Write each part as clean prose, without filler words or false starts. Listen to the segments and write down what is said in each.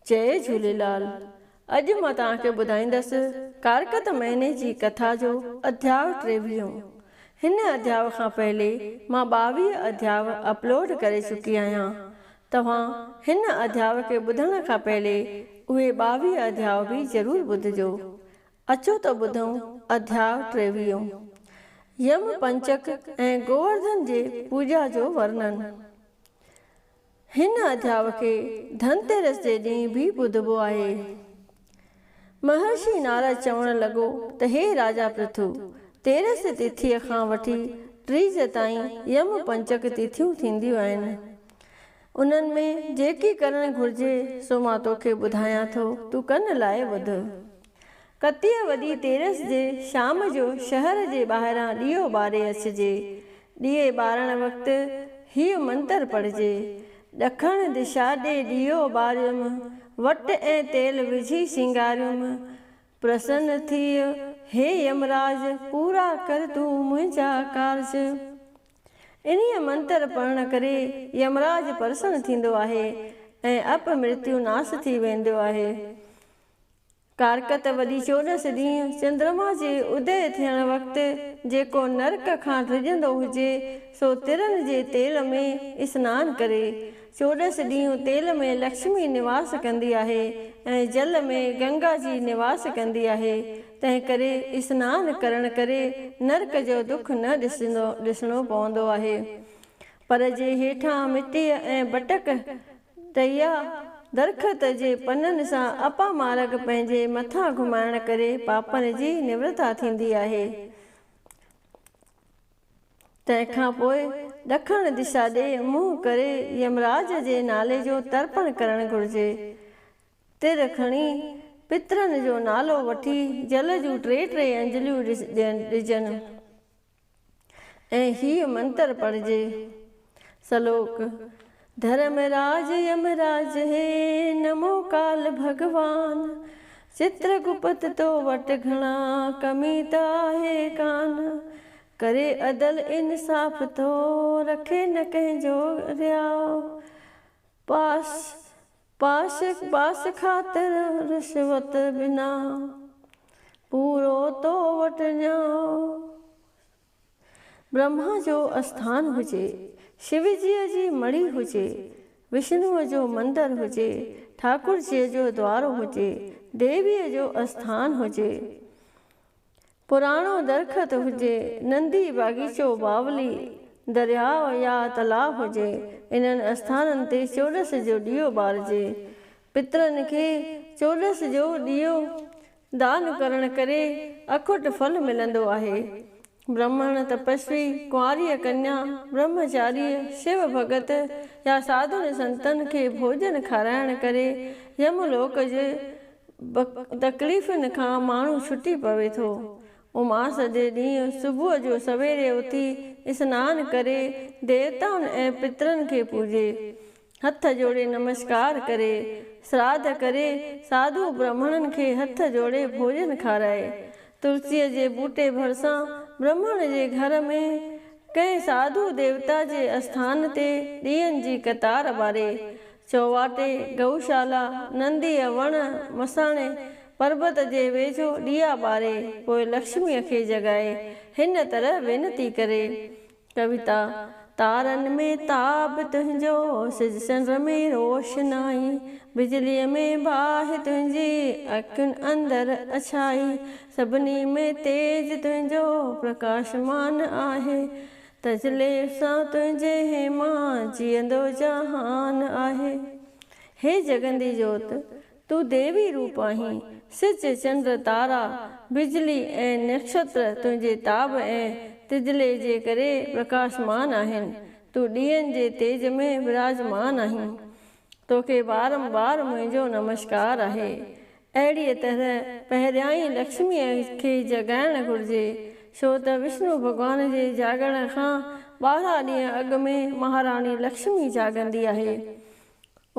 جئي جهوليلال اڄ مان توهان کي ٻڌائيندس ڪارڪت مهيني جي ڪٿا جو اڌياء ٽيويهون. هن اڌياء کان پهلي مان 22 اڌياء اپلوڊ ڪري چڪي آهيان. توهان هن اڌياء کي ٻڌڻ کان پهلي اهي 22 اڌياء به ضرور ٻڌجو. اچو ته ٻڌون اڌياء ٽيويهون. يم پنچڪ ۽ گوورڌن جي پوڄا جو ورنن. هن اڌياء کي ڌنتيرس جي ڏينهن به ٻڌبو آهي. مهرشي نارد چوڻ لڳو ته هي راجا پرٿو! تيرس تٿيء کان وٺي ٽيج تائين يم پنچڪ تٿيون ٿينديون آهن. انهن ۾ جيڪي ڪرڻ گهرجي سو مان توکي ٻڌايان ٿو، تون ڪن لائي ٻڌ. ڪتيء وڏي تيرس جي شام جو شهر جي ٻاهران ڏيئو ٻاري اچجي. ڏيئي ٻارڻ وقت هيء منتر پڙهجي. ڏکڻ دشا ڏي ڏيئو ٻاريم، وٽ ۽ تيل وجهي سينگاريم. پرسن ٿيء هي يمراج، پورا ڪر تون منهنجا ڪارج. انهيء منتر پڙهڻ ڪري يمراج پرسن ٿيندو آهي ۽ اپمرتيو ناس ٿي ويندو آهي. ڪارڪت وڏي چوڏس ڏينهن چندرما جي ادي ٿيڻ وقت جيڪو نرڪ کان ڊڄندو هجي سو ترن جي تيل ۾ اسنان ڪري. چوڏس ڏينهن تيل ۾ لڪشمي نواس ڪندي آهي ۽ جل ۾ گنگا جي نواس ڪندي آهي، تنهنڪري اسنان ڪرڻ ڪري نرڪ جو دک نه ڏسڻو پوندو آهي. پر جي هيٺان مٽيء ۽ بٽڪ ٽيا درخت جي پنن سان اپامارگ پنهنجي مٿان گهمائڻ ڪري پاپن جي نورتا ٿيندي آهي. تنهن کان پوء ڏکڻ دشا ڏي منهن ڪري يمراج جي نالي جو ترپڻ ڪرڻ گهرجي. تر کڻي پترن جو نالو وٺي جل جون ٽي ٽي انجليون ڏجن. ۽ هيء منتر پڙهجي. سلوڪ، ڌرم راج يم راج هي، نمو ڪال ڀڳوان، چتر گپت تو وٽ گهڻا، ڪمي ته آهي ڪانه، ڪري عدل انصاف ٿو، رکي نه ڪنهن جو رياء، پاس پاس پاس خاطر رشوت بنا، پورو تو وٽ نياء. برهما جو اسٿان هجي، شوجيء جي مڙهي هجي، وشنوء جو مندر هجي، ٺاڪرجيء جو دوارو هجي، ديويء جو اسٿان هجي، پراڻو درخت هجي، ندي، باغيچو، باولي، درياء يا تلاء هجي، انهن اسٿانن تي چوڏس جو ڏيئو ٻارجي. پترن کي چوڏس جو ڏيئو دان ڪرڻ ڪري اکٽ ڦل ملندو آهي. برهمڻ، تپسوي، ڪنواريء ڪنيا، برهمچاريء، شو ڀڳت يا ساڌن سنتن کي ڀوڄن کارائڻ ڪري يم لوڪ جي تڪليفن کان ماڻهو ڇٽي پوي ٿو. اماس جي ڏينهن صبح جو سويري اٿي اسنان ڪري ديوتائن ۽ پترن کي پوڄي. هٿ جوڙي نمسڪار ڪري، سراڌ ڪري، ساڌو برهمڻن کي هٿ جوڙي ڀوڄن کارائي. تلسيء جي ٻوٽي ڀرسان برهمڻ جي گهر ۾ ڪنهن ساڌو ديوتا جي اسٿان تي ڏيئن جي قطار ٻاري. چؤواٽي، گئوشالا، ننديء وڻ، مساڻي پربت جي ويجهو ڏيئا ٻاري، پوء لڪشميء کي جڳائي، هن طرح وينتي ڪري. ڪويتا، تارن ۾ تاب تنهنجو، سج چنڊ ۾ روشنائي، بجليء ۾ باهه تنهنجي، اکين اندر اڇائي، سڀني ۾ تيج تنهنجو پرڪاشمان آهي، تجلي سان تنهنجي هيما جيئندو جهان آهي. هي جڳندي جوت! تون ديوي روپ آهين. سج، چنڊ، تارا، بجلي ۽ نکشتر تنهنجي تاب ۽ تجلي جي ڪري پرڪاشمان آهن. تون ڏيئن جي تيج ۾ وراجمان آهين. توکي بارنبار منهنجو نمشڪار آهي. اهڙيء طرح پهريائين لڪشميء کي جڳائڻ گهرجي، ڇو ته وشنو ڀڳوان جي جاڳڻ کان 12 ڏينهن اڳ ۾ مهاراڻي لڪشمي جاڳندي آهي.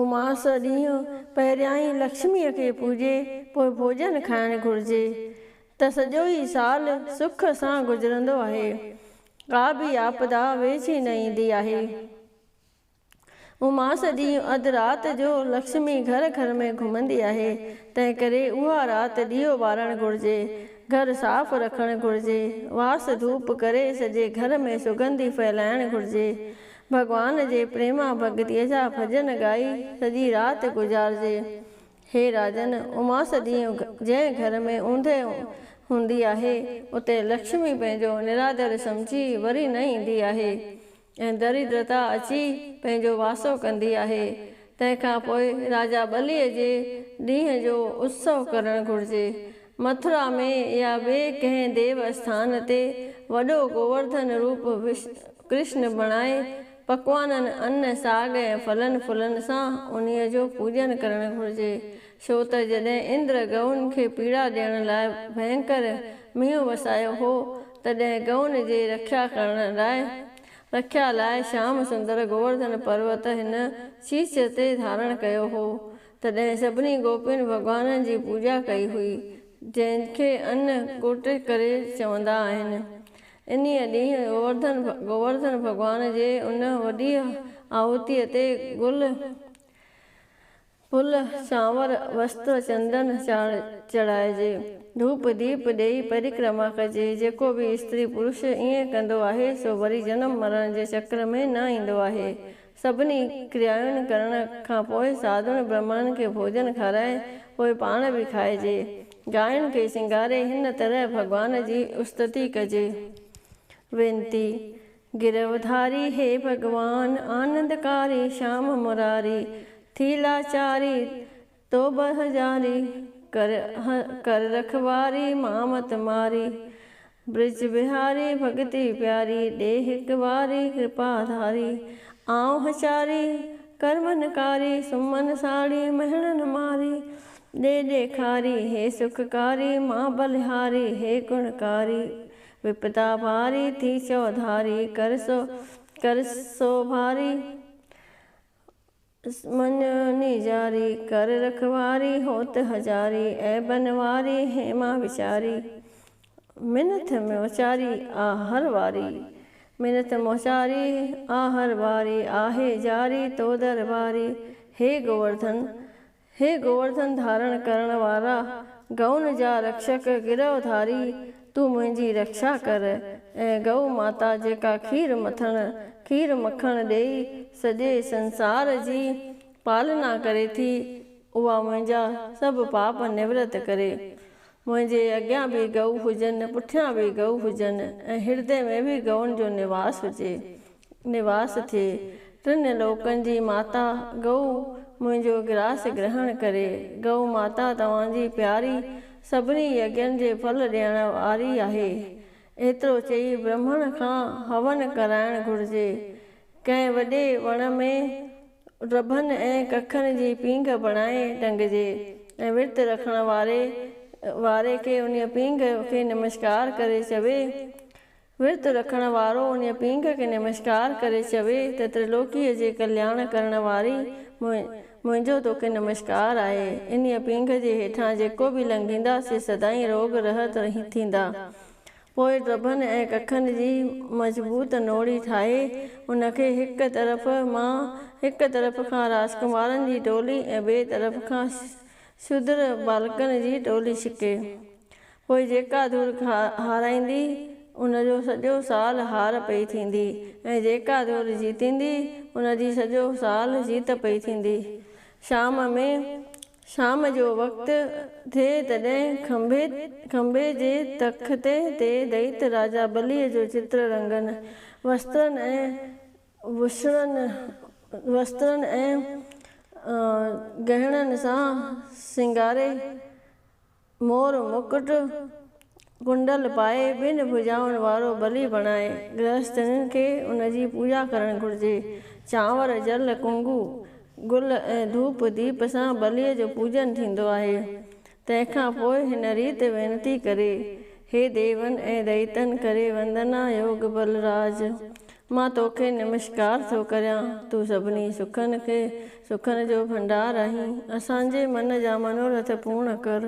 اماس ڏينهن پهريائين لڪشميء کي پوڄي پوء ڀوڄن کائڻ گهرجي ته سڄو ئي سال سک سان گذرندو آهي. ڪا به آپدا ويجهي نه ايندي آهي. اماس ڏينهن اڌ رات جو لڪشمي گهر گهر ۾ گهمندي آهي، تنهنڪري اها رات ڏيئو ٻارڻ گهرجي، گهر صاف رکڻ گهرجي، واس ڌوپ ڪري سڄي گهر ۾ سڳنڌي ڦهلائڻ گهرجي. ڀڳوان جي پريما ڀڳتيء جا ڀڄن ڳائي سڄي رات گذارجي. هي راجن! اماس ڏينهن جنهن گهر ۾ اوندهه هوندي آهي، اتي لڪشمي پنهنجو نرادر سمجهي وري نه ايندي آهي. ۽ دريدرتا اچي پنهنجو واسو ڪندي آهي. تنهن کان پوء راجا ٻليء جي ڏينهن جو اتسو ڪرڻ گهرجي. مٿرا ۾ يا ٻئي ڪنهن ديو اسٿان تي وڏو گوورڌن روپ ڪرشن بڻائي پڪوانن، ان، ساڳ ۽ ڦلن ڦلن سان انهيء جو پوڄن ڪرڻ گهرجي. ڇو ته جڏهن اندر گئون کي پيڙا ڏيڻ لاء ڀينڪر مينهن وسايو هو، تڏهن گئون جي رکيا ڪرڻ لاء رکيا لاء شيام سندر گوورڌن پروت هن چيچ تي ڌارڻ ڪيو هو. تڏهن سڀني گوپين ڀڳوانن جي پوڄا ڪئي هئي، جنهن کي ان ڪوٽ ڪري چوندا آهن. انهيء ڏينهن گوورڌن گوورڌن ڀڳوان جي ان وڏيء آهوتيء تي گل، ڦل، چانور، وستر، چندن چڙهائجي. ڌوپ ديپ ڏيئي پرڪرما ڪجي. جيڪو به استري پرش ائين ڪندو آهي، سو وري جنم مرڻ جي چڪر ۾ نه ايندو آهي. سڀني ڪريائن ڪرڻ کان پوء ساڌن برهمڻن کي ڀوڄن کارائي پوء پاڻ به کائجي. گاين کي سينگاري هن طرح ڀڳوان جي استتي ڪجي. وينتي، گروڌاري هي ڀڳوان، آنندڪاري شيام مراري، ٿي لاچاري توبهه جاري، ڪر رکواري مان مت ماري، برج بهاري ڀڳتي پياري، ڏي هڪ واري ڪرپا ڌاري، آئون هچاري ڪرمن ڪاري، سمن ساڙي مهڻن ماري، ڏي ڏيکاري هي سکڪاري، مان بلهاري هي گڻڪاري، وپتا ڀاري ٿي چوڌاري، ڪر سو ڀاري من نيجاري، ڪر رکواري هوت هزاري، اي بنواري هيما ويچاري، منٿ موچاري آ هر واري، منٿ موچاري آ هر واري، آهي جاري تو درباري. هي گوورڌن! هي گوورڌن ڌارڻ ڪرڻ وارا، گئون جا رڪشڪ گرو ڌاري، تون منهنجي رڪشا ڪر ۽ گئو ماتا جيڪا کير مٿڻ، کير مکڻ ڏيئي سڄي سنسار جي پالنا ڪري ٿي، اها منهنجا سڀ پاپ نورت ڪري. منهنجي اڳيان به گئو هجن، پٺيان به گئو هجن ۽ هردي ۾ به گئون جو نواس هجي. نواس ٿئي. ٽن لوڪن جي ماتا گئو منهنجو گراس گرهڻ ڪري. گئو ماتا توهان جي پياري سڀني يگين جي ڦل ڏيڻ واري آهي. ايترو چئي برهمڻ کان هون ڪرائڻ گهرجي. ڪنهن وڏي وڻ ۾ ڊڀن ۽ ڪکن جي پينگهه بڻائي ٽنگجي ۽ ورت رکڻ واري واري کي انهيء پينگهه کي نمشڪار ڪري چوي. ورت رکڻ وارو انهيء پينگهه کي نمشڪار ڪري چوي ته ترلوڪيء جي ڪلياڻ ڪرڻ واري منهنجو توکي نمشڪار آهي. انهيء پينگهه جي هيٺان جيڪو به لنگهيندا سي سدائين روڳ رهت ٿيندا. پوء ڊڀن ۽ ڪکن جي مضبوط نوڙي ٺاهي ان کي هڪ طرف مان هڪ طرف کان راجڪمارن جي ٽولي ۽ ٻئي طرف کان شودر ٻالڪن جي ٽولي ڇڪي. پوء جيڪا ڌر هارائيندي، ان جو سڄو سال هار پئي ٿيندي ۽ جيڪا ڌر جيتيندي، ان جي سڄو سال جيت پئي ٿيندي. شام ۾ شام جو وقت ٿئي تڏهن کنڀي کنڀي جي تختي تي دئيت راجا ٻليء جو چتر رنگن، وسترن ۽ وسڻن وسترن ۽ ڳهڻن سان سينگاري مور مڪٽ ڪنڊل پائي ٻن ڀجائن وارو ٻلي بڻائي گرهستين کي ان جي پوڄا ڪرڻ گهرجي. چانور، جل، ڪنگو، گل ۽ ڌوپ ديپ سان ٻليء جو پوڄن ٿيندو آهي. تنهن کان پوء هن ريت وينتي ڪري، هي ديون ۽ دئيتن ڪري وندنا يوگ بلراج! مان توکي نمشڪار ٿو ڪريان. تون سڀني سکن کي سکن جو ڀنڊار آهين. اسان جي من جا منورٿ پورڻ ڪر.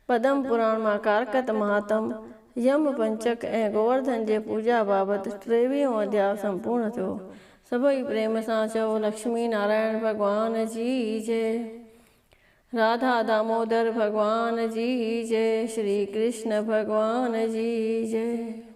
پدم پراڻ مان ڪارڪت مهاتم، يم پنچڪ ۽ گوورڌن جي پوڄا بابت ٽيويهون اڌياء سمپورڻ ٿيو. سڀئي پريم سان چئو لڪشمي نارائڻ ڀڳوان جي جئي. راڌا دامودر ڀڳوان جي جئي. شري ڪرشن ڀڳوان جي جئي.